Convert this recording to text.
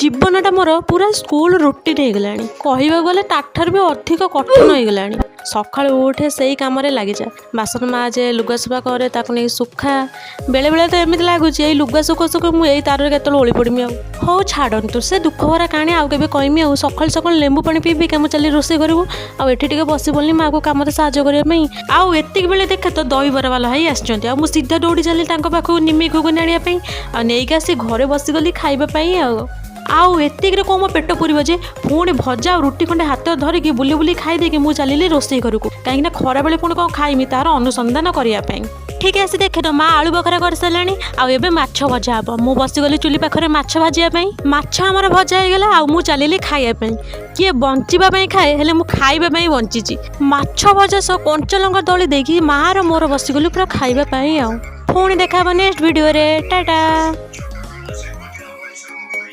ଜୀବନଟା ମୋର ପୁରା ସ୍କୁଲ ରୁଟିନ୍ ହେଇଗଲାଣି। କହିବାକୁ ଗଲେ ତାଠାରୁ ବି ଅଧିକ କଠିନ ହେଇଗଲାଣି। ସକାଳୁ ଉଠେ, ସେଇ କାମରେ ଲାଗିଯା, ବାସନ ମାଜେ, ଲୁଗା ସଫା କରେ, ତାକୁ ନେଇ ଶୁଖା। ବେଳେବେଳେ ତ ଏମିତି ଲାଗୁଛି, ଏଇ ଲୁଗା ଶୁଖ ଶୁଖ ମୁଁ ଏଇ ତାରରେ କେତେବେଳେ ଓଳି ପଡ଼ିମି। ଆଉ ହଉ ଛାଡ଼ନ୍ତୁ, ସେ ଦୁଃଖ ଭରା କାହାଣୀ ଆଉ କେବେ କହିମି। ଆଉ ସକାଳୁ ସକାଳୁ ଲେମ୍ବୁ ପାଣି ପିଇ ପିଇ କାମ ଚାଲି ରୋଷେଇ କରିବୁ। ଆଉ ଏଠି ଟିକେ ବସି ପଡ଼ିଲି ମାଆକୁ କାମରେ ସାହାଯ୍ୟ କରିବା ପାଇଁ। ଆଉ ଏତିକି ବେଳେ ଦେଖେ ତ ଦହିବରା ବାଲା ଭାଇ ଆସିଛନ୍ତି। ଆଉ ମୁଁ ସିଧା ଦୌଡ଼ି ଚାଲିଲି ତାଙ୍କ ପାଖକୁ ନିମିକି ଘୁଗୁନି ଆଣିବା ପାଇଁ। ଆଉ ନେଇକି ଆସି ଘରେ ବସିଗଲି ଖାଇବା ପାଇଁ। ଆଉ ଏତିକିରେ କ'ଣ ମୋ ପେଟ ପୁରିବ ଯେ? ପୁଣି ଭଜା ଆଉ ରୁଟି ଖଣ୍ଡେ ହାତରେ ଧରିକି ବୁଲି ବୁଲି ଖାଇ ଦେଇକି ମୁଁ ଚାଲିଲି ରୋଷେଇ ଘରକୁ, କାହିଁକିନା ଖରାବେଳେ ପୁଣି କ'ଣ ଖାଇମି ତାର ଅନୁସନ୍ଧାନ କରିବା ପାଇଁ। ଠିକ୍ ଆସି ଦେଖେ ତ ମା ଆଳୁ ବଖରା କରିସାରିଲାଣି ଆଉ ଏବେ ମାଛ ଭଜା ହବ। ମୁଁ ବସିଗଲି ଚୁଲି ପାଖରେ ମାଛ ଭାଜିବା ପାଇଁ। ମାଛ ଆମର ଭଜା ହେଇଗଲା ଆଉ ମୁଁ ଚାଲିଲି ଖାଇବା ପାଇଁ। କିଏ ବଞ୍ଚିବା ପାଇଁ ଖାଏ, ହେଲେ ମୁଁ ଖାଇବା ପାଇଁ ବଞ୍ଚିଛି। ମାଛ ଭଜା ସହ କଞ୍ଚା ଲଙ୍କା ଦଳି ଦେଇକି ମାଆର ମୋର ବସିଗଲୁ ପୁରା ଖାଇବା ପାଇଁ। ଆଉ ପୁଣି ଦେଖା ହବ ନେକ୍ସଟ ଭିଡ଼ିଓରେ। ଟାଟା।